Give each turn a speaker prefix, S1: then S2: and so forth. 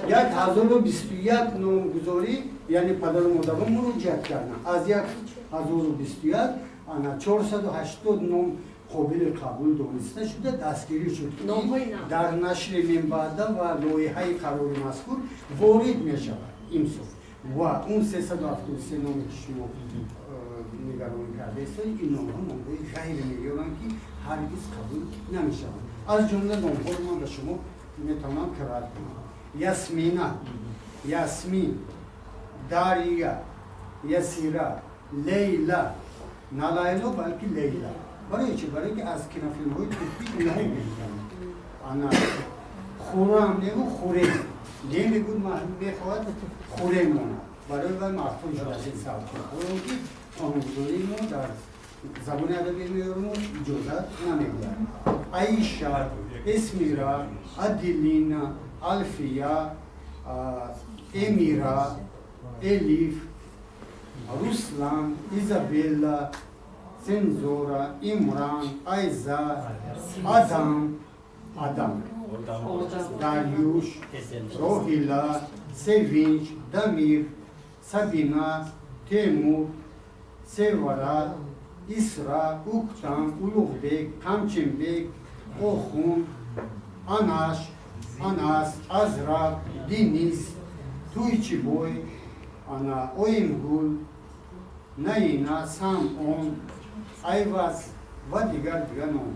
S1: 1021 номгузорӣ, яъне падару модарон муроҷиат карданд. Аз 1021 ана 480 ном қобили қабул дониста шуда, дастгирӣ шуд, дар нашри минбаъда ва лоиҳаи қарори мазкур ворид мешавад имсол. Ва он 373 номе, ки шумо нигаронӣ кардаистед, ин номҳо номҳои ғайримеъёранд, ки ҳаргиз қабул намешаванд. Аз ҷумла номҳоро ман ба шумо метавонам қироат кунам: Ясмина, Ясмин, Дария, Ясира, Лейла, на Лайло, балки Лейла. Барои чи? Барое ки аз кинофилмҳои туркӣ инҳо гирифтанд. Ана Хурам неву Хурем немегӯд, мехоҳад Хурем монад. Барои вай маъқул шуд аз ин сабаб, ки қонунгузории мо дар забони адабии меъёри иҷозат намедиҳад. Аиша, Эсмира, Аделина, Алфия, Эмира, Элиф, Руслан, Изабелла, Сензора, Имран, Айза, Адам, Адам, Дарюш, Роҳила, Севинч, Дамир, Сабина, Темур, Севара, Исра, Уктам, Улуғбек, Камчинбек, Охун, Анаш, Анас, Азра, Денис, Туйчибой, ана Оимгул, Наина, Самон, Айваз ва дигар ном.